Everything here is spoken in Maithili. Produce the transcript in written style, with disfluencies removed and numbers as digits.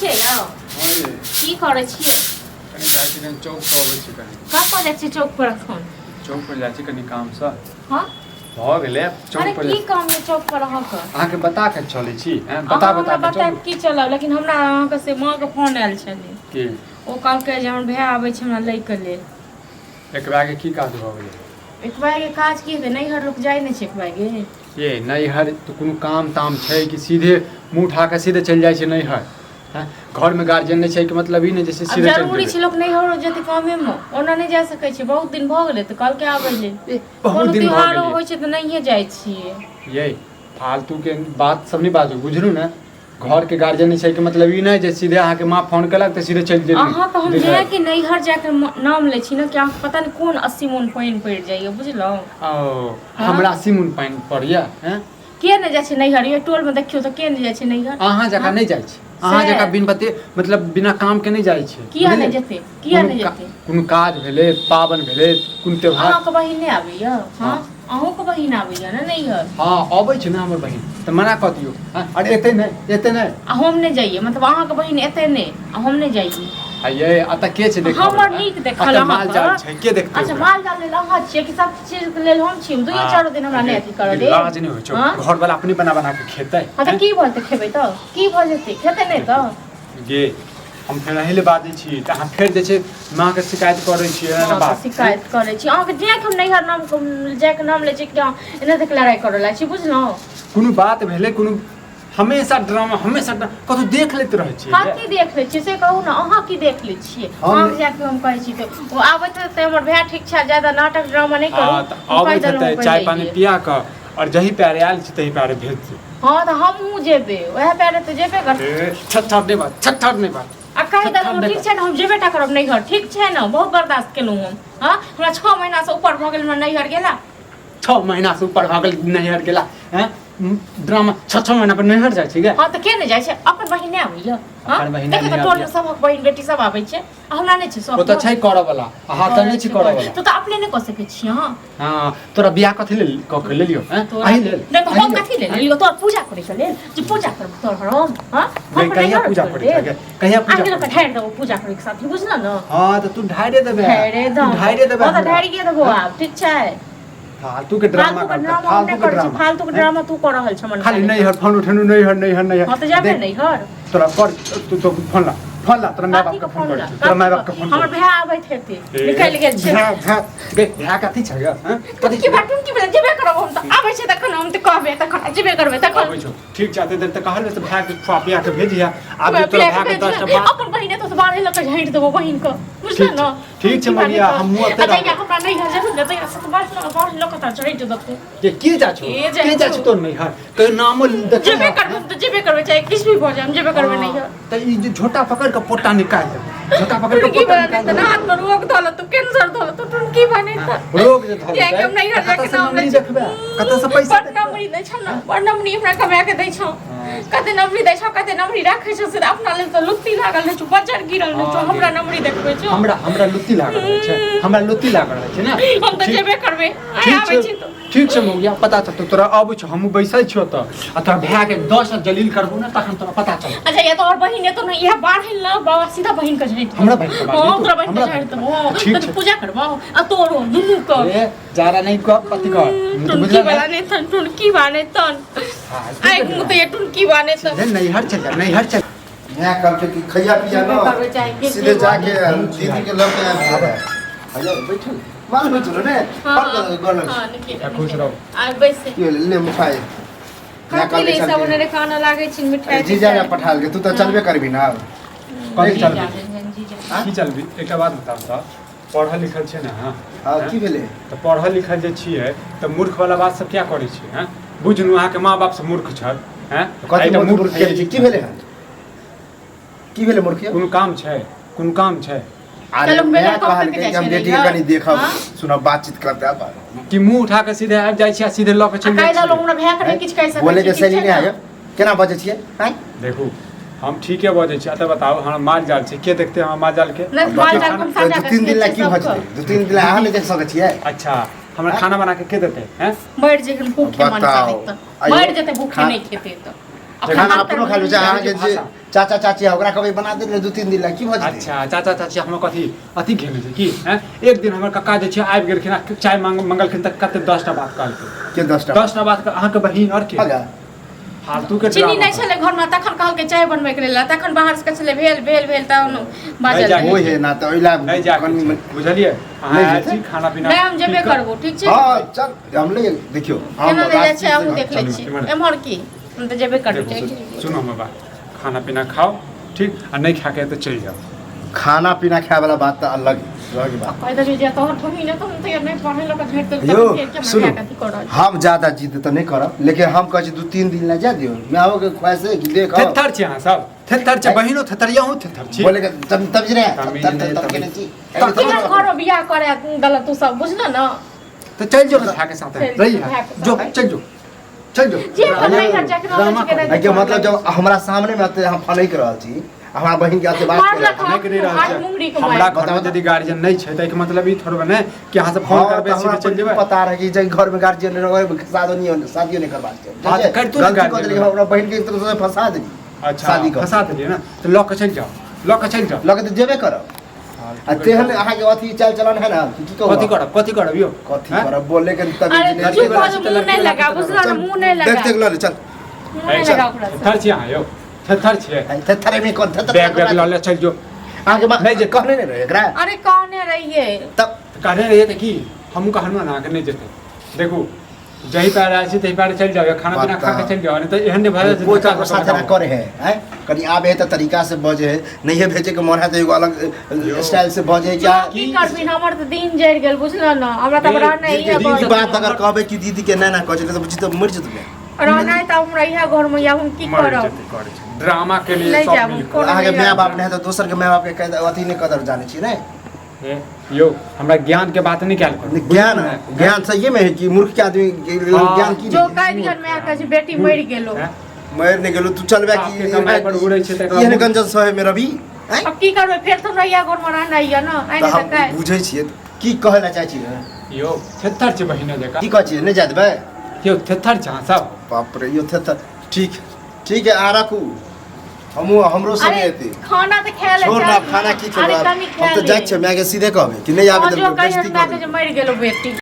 छियै यौ? हँ ये। की करै छियै? कनि जाइ छी, कनि चौक पर अबै छी कनि। कतऽ जाइ छियै चौक पर एखन? चौक पर जाइ छी कनि कामसँ। हँ? भऽ गेलै चौक अरे पर। की काम है चौक पर अहाँके? अहाँके बता के चलै छी, हैं? बता अहाँ बता हमरा के बतायब चलू। की चलब, लेकिन हमरा अहाँके से माँके फोन आयल छलै। की? ओ कहलकै जे हमर भाय आबै छै हमरा लैके लेल। एकरा के की काज भऽ गेलै? एकबाइगे काज की हेतै? नैहर लोक जाइ नहि छै एकबाइगे। ये नैहर तऽ कोनो काम ताम छै कि सीधे मुँह उठा कऽ सीधे चलि जाइ छै नैहर? हैं, घरमे गार्जियन नहि छै कि मतलब ई नहि जे आब सीधे चलि जरूरी छै जेबै। लोक नैहरो जेतै कामेमे, ओना नहि जा सकै छै। बहुत दिन भऽ गेलै तऽ कहलकै आबै लेल। ए, बहुत कोनो दिन भऽ त्योहारो गेलै। होइ छै तऽ नहिए जाइ छियै। ये फालतूके बात सब नहि बाजू, बुझलू ने? घरके गार्जियन नहि छै कि मतलब ई नहि जे सीधे अहाँके माँ फोन केलक तऽ सीधे चलि जेबै। अहाँ तऽ हम जाय कि नैहर जाके नाम लै छी ने कि अहाँके पता नहि कोन 80 मोन पानि पड़ि जाइए, बुझलहुँ? ओ हमरा 80 मोन पानि पड़ैया? हैं? के नहि जाइ छै नैहर? ये टोलमे देखियौ तऽ के नहि जाइ छै नैहर? अहाँ जकाँ नहि जाइ छै, अहाँ से। जकाँ बिन बते मतलब बिना काम के नहि जाइ छै। किया नहि बुझलियै? जेतै? किया कोनो नहि का- जेतै? कोनो काज भेलै, पाबनि भेलै, कोनो त्योहार। अहाँके बहिन नहि आबैया? हँ, अहूँके बहिन आबैया ने नैहर? हँ, अबै छै ने हमर बहिन, तऽ मना कऽ दियौ। हँ, अरे एतै नहि, एतै नहि। आ हम नहि जाइए, मतलब अहाँके बहिन एतै नहि आ हम नहि जाइए? आ ये एतऽ के छै देखऽ? हमर नीक देखल एतऽ माल जाल अहाँके। छै, के देखतै अच्छा ओकरा? माल जाल लेल अहाँ छियै कि सब चीज के लेल हम छियै? दुइयो चारो दिन हमरा नहि अथी करऽ दे। लाज नहि होइ छौ? हँ? घर वाला अपने बना बना के खेतै। हँ तऽ की भऽ जेतै? खेबै तऽ की भऽ जेतै? खेतै नहि तऽ? गे, हम फेर अही ले बाजै छी तऽ अहाँ फेर जे छै माँके शिकायत करै छियै एना माँके बात। शिकायत करै छी? अहाँके जाके हम नैहर नाम जाके नाम लै छी कि अहाँ एना तक लड़ाइ करऽ लागै छी, बुझलहुँ? कोनो बात भेलै, कोनो हमेशा ड्रामा, हमेशा ड्रामा, कतहु देख लैत रहै छियै। कथी देख लै छियै से कहू ने, अहाँ की देख लै छियै? अहाँके जाके हम कहै छी तऽ ओ आबैत हेतै हमर भाय, ठीक छै, ज्यादा नाटक ड्रामा नहि करू। हँ तऽ हम कहि अबैत देलहुँ, हेतै हम चाय कहि पानी देलियै। पिया कऽ आओर जही पैरे आयल छी तही पैरे भेज दे। हँ तऽ हमहूँ जेबै उएह पैरे तऽ जेबे करबै। ए, छठ छठ नहि बात, छठ छठ नहि बात। आ कहि देलहुँ, ठीक छै ने? हम जेबे टा करब नैहर, ठीक छै ने? बहुत बर्दाश्त केलहुँ हम। हँ, हमरा 6 महीनासँ ऊपर भऽ गेल हमरा नैहर गेला। 6 महीनासँ ऊपर भऽ गेल नैहर गेला? हैं, ड्रामा 6 6 महीना पर नैहर जाइ छै गे? हँ तऽ के नहि जाइ छै? अपन बहिन नहि आबैया? हँ? अपन बहिन देखियौ नहि तऽ टोलमे आबैया। सभक बहिन बेटी सब आबै छै आ हमरा नहि छै सब। ओ तऽ छै करऽ वाला, अहाँ तऽ नहि छी करऽ वाला। तो तऽ अपने नहि कऽ सकै छी अहाँ। हँ, तोरा बियाह कथी लेल कऽ के लेलियौ? हैं? तोरा अही लेल। नहि तऽ अही हम लेल। कथी लेल लेलियौ? तोहर पूजा करै के लेल जे पूजा करब तोहर हम? हँ? गई, हम कहिया नैहर पूजा छोड़ि करै छै देब। गे? कहिया पूजा आगे लोक करै छै? ढारि देबो पूजा करै के साथी, बुझल ने? हँ तऽ तू ढाइरे देबे। ढाइरे तू दहो। ढाइरे देबे हँ तऽ हमरा। ढारिए देबो आब, ठीक छै? फालतू के ड्रामा फालतू के करता, ड्रामा हम फालतू नहि के करै छी। ड्रामा। फालतू के ड्रामा तू कऽ रहल छ मन। खाली नैहर फोन उठेनु, नैहर नैहर नैहर। हँ तऽ जेबै देख, नैहर। तोरा कर, तू तो फोन ला, फोन ला, तोरा माय बाप कथी के के फोन फोन करै ला? छी, तोरा माय बाप के फोन हमर करै। भाय आबैत हेतै, निकलि गेल छै। भाय भाय गे, भाय कथी छै गे? हैं? कथी की बात की बोले? जेबे करब हम तऽ, आबै छै तखन हम तऽ कहबै, तखन जेबे करबै तखन। आबै छौ, ठीक छै। एते देर तऽ कहल तऽ भाय के खुआ पिया के भेजिया, आब जे तोरा भाय के 10टा बात। अपन बहिन एतौ तऽ बारह लऽ कऽ झाँटि देबो बहिन के, बुझल ठीक ने? छै, ठीक छै मगिया, हमहूँ एते आ जहिया हमरा नहि घर जेबे ने तहिया से बारह लऽ कऽ तऽ झाँटि देतौ। के के जा छौ? के जाइ के जा छौ? छौ तोर नैहर? कहियो नामो देख। जेबे करबै हम तऽ जेबे करबै, चाहे किछु भी भऽ जाए, हम जेबे करबै नैहर। तऽ ई जे झोटा पकड़ के पोटा निकालि देबै, झोटा पकड़ के टुनकी पोटा बने निकालि तऽ देबै। हाथ में रोग धऽ लेतौ, कैंसर धऽ लेतौ, टुनकी बने तऽ। रोग जे धऽ किएकि हम देतै, नैहर तऽ जाके कतऽ से नाम लै नमरी छी। देखबै, कतऽ से पैसा बड़ नमरी दै छौ ने, बड़ नमरी हमरा कमा के दै छौ। कते नमरी दै छौ, कते नमरी राखै छौ से अपना लेल तऽ लुत्ती लागल रहै छौ, बजर गिरल रहै छौ। हँ, हमरा नमरी देखबै छौ? हमरा हमरा लुत्ती लागल रहै छै, हमरा लुत्ती लागल रहै छै ने। हम तऽ ठीक- जेबे करबै, आइ ठीक आबै छै छी तऽ। ठीक छै मौगिया, पता चलतौ तोरा। अबै छौ, हमहूँ बैसल छियौ तऽ आ तोरा भाय के 10 जलील करबो ने तखन तोरा पता चलतौ। अच्छा, या तोहर बहिन एतो ने, इएह बाढ़ ने बाबा सीधा बहिन के झाँटि देबौ। हमरा बहिन के बाढ़ि हँ देतौ? तोरा बहिन के हमरा झाँटि बहिन के देबौ। हँ, ठीक तऽ छै। तू पूजा करबौ आ तोरो दुनू के। ए जादा नहीं कर, अथी कर नहीं तो टुनकी बुझल वाला ने? नहीं तन, टुनकी वाले तन। फालतू आइ के मुँह तऽ ये टुनकी वाले तन। सीधे नैहर चल जा, नैहर चल। मैं कहल कि खैया पिया जेबे करबै चाहे न किछु सीधे भी जाके दीदी के लग के आबि जेबै। भैया बैठल मालूम छलो ने। हाँ, पर गोर लग। हाँ, निके, खुश निके। रहू। आ बैसे। की भेलै? ले मिठाई मैं कथी ले कहल सब ओने खाना लागै छै मिठाई। जीजा ने पठाल के, तू तऽ चलबे करबी ना आब। कथी जीजा, चलबी? जीजा। की चलबी? एकटा बात बताउ तऽ, पढ़ल लिखल छै ने अहाँ? हँ, की भेलै? तऽ पढ़ल लिखल जे छियै तऽ मूर्ख वाला बात सब किया करै छियै? हैं, बुझलहुँ अहाँके माँ बाप सब मूर्ख छल? हैं? कथी एकटा मूर्ख मूर्ख मूर्ख केने छी? की भेलै हन? की भेलै मूर्ख यौ? कोनो काम छै? कोनो काम छै? अरे चलो, मैं बेगर कॉफी कहलकै के जाइ कि हम छियै बेटी के नैहर। कनि देखब, हाँ? सुनब, बातचीत करते आब। कि मुंह उठा के सीधे आबि जाइ छी आ सीधे लऽ के आ चलि जाइ कहि देलहुँ छी? हमरा भाय के नहि किछु कहि सकै बोले छी, के ठीक शैली छै नहि ने? आयो, केना बजै छियै आँय? देखू, हम ठीके बजै छी। एतऽ बताउ, हमरा माल जाल छै, के देखते हमरा माल जाल के? नहि, माल जाल के हम तऽ साझा 2 3 दिन ला की भऽ सबके। जेतै? 2 3 दिन ला अहाँ नहि देख सकै छियै? अच्छा, हमरा खाना बना के के देतै? हैं? मरि जेतै भूखे, मनसा बताउ। देख तऽ आइयो, मरि जेतै भूखे, खा- नहि खेतै तऽ खाना अपनो खा लू चाहे अहाँके जे चाचा चाची है ओकरा कहबै बना दे 2-3 दिन ला की भऽ जेतै। अच्छा चाचा चाची हमर कथी अथी घेने छै की हैं? एक दिन हमर कक्का जे छै आबि गेलखिन आ चाय मांग मंगलखिन तऽ कते 10टा बात कहलखिन। के 10टा? 10टा बात अहाँके बहिन आओर के हगा। फालतू के चीनी ड्रामा। नहि छलै घरमे तखन कहलकै चाय बनबैके लेल, तखन बाहर से कहै छलै भेल भेल भेल तहन बाजल। नहि ओहि है ना तऽ ओहि ला नहि जाके कनि छै, मनि- बुझलियै? अहाँ नहि आयल जेतै? छी खाना पीना नहि हम जेबे ठीक करबो, ठीक छै? हँ चल हम ले देखियौ हम केना नहि जाइ छै राजगीर अहूँ देख लै चलू, छी इम्हर। एम्हर की हम तऽ जेबे करबै। देखू, सुनू हमर बात, खाना पीना खाओ ठीक, आ नहि खाके तऽ चलि जाओ। खाना पीना खाय वाला बात तऽ अलग है, अलग बात। कहि देलियै जे तोहर बहिन है, तऽ हम तऽ नहि पढ़ै लऽ कऽ झेड़ देलकै, यौ फेर के हमरा सुनू बियाह कथी करल? हम ज्यादा जिद तऽ नहि करब, लेकिन हम कहै छी 2-3 दिन ला जा दियौ, मायो के ख्वाहिश है कि देख आओ। थेथर छी अहाँ सब, थेथर छी, बहिनो थेथरिया हूँ थेथर छी। बोले के तब तब जे रे तमीज तब नहि, तब तमीज। केने छी। केहन घरमे बियाह करे गलत तू सब बुझल न? तऽ चलि जाओ ने भाय के साथ, चलि रही जाओ है भाय के जो साथे। चलि जाओ, चलि जाओ। जे अपन नहीं घर जाके रहल ड्रामा छी, केना एहिके मतलब जब हमरा सामने में अते हम फनकि रहल छी, हमरा बहिन के अते बात कर मारलक रहल नहि के नहि रहल आठ छै। मुंगरी के हमरा मारि। घरमे यदि गार्जियन नहि छै तऽ एहिके मतलब ई थोड़बे नहि कि अहाँ सब छी। फोन हाँ, करबै तऽ हमरा सीधे चलि जेबै। पता रहे कि जे घर में गार्जियन नहीं रहे, शादियो नहीं करबाक छै। हाँ, तऽ करितो ने गलती कऽ गार्जियन। देलियै, हमरा बहिन के एक तरह से फंसा देलियै। अच्छा, शादी कऽ। फंसा देलियै ने तऽ लऽ कऽ चलि जाओ, लऽ कऽ चलि जाओ। लऽ कऽ तऽ जेबे करब। आ तेहन अहाँके अथी चाल चलन है ना कि की कहू? कथी करब, कथी करब यौ? कथी हैं? करब बोले के तमीज अरे नहि। चुप भऽ जाउ, मुँह नहि लगा, बुझल ने, मुँह नहि लगा। देख देख लऽ ले चल। मुँह नहि लगा ओकरा से। थेथर छी अहाँ यौ, थेथर छियै। थेथरे में कोन थेथर? बैग बैग लऽ ले चलि जो। अहाँके माँ नहि जे- कहने नहि रहै एकरा? अरे कहने रहियै। तब कहने रहियै तऽ की हमहूँ कहलहुँ ने अहाँके नहि जेतै। देखू जही पैर आयल छी तही पैर चलि जाउ, या खाना पीना खा के चलि जाउ, नहि तऽ एहन नहि भऽ जाय कोचा को साथ ना करे है हैं, कनी आबे है तऽ तरीका से बजे है, नहीं है भेजे के मन है तऽ एगो अलग स्टाइल से बजे है। क्या की करबिन, हमर तऽ दिन जरि गेल बुझल न, हमरा तऽ रहनाइ इएह दीदी घर बात अगर कहबै कि दीदी के ना ना कहै छै तऽ बुझी तऽ मरि जेतै। रहनाइ तऽ हमरा इएह घरमे या हम की मरि करब? जेतै, करै छै ड्रामा के लिए नहि सब जायब, मिल कऽ। कोनो अहाँके नहि माय जायब। बाप नहि है तऽ दोसर के माय बाप के कह अथी नहि कदर जानै छी ने। हे, यौ हमरा ज्ञान के बात नहीं कयल करू। ज्ञान ज्ञान सही में है कि मूर्ख के आदमी के हाँ। ज्ञान की जो कहि दिहन माय कहै छै बेटी मरि गेलो। हैं? मरि नहि गेलो तू चलबे बाप के कि कमाइ पर उड़ै छै तकरा एहन गंजन सहे में रवि हैं? अब की करबै, फेर तऽ हमरा इएह घरमे रहनाइ यऽ ने, आइ तऽ नहि तऽ हम काल्हि। बुझै छियै की कहै लए चाहै छियै। यौ थेथर छै बहिना जकाँ। की कहै छियै नहि जाय देबै? यौ थेथर छै अहाँ सब। बाप रे यौ थेथर। ठीक ठीक है आ राखू, हमहूँ हमरो संगे अरे एतै। खाना तऽ खाय ले छोड़ ना चाही। खाना की अरे खेबै कनि हम खाय तऽ ले। जाइ छियै मायके सीधे कहबै कि नहि आबै हाँ, तऽ जो कहिहन बेइज्जती माय कऽ के जे देबै। मरि गेलो बेटी।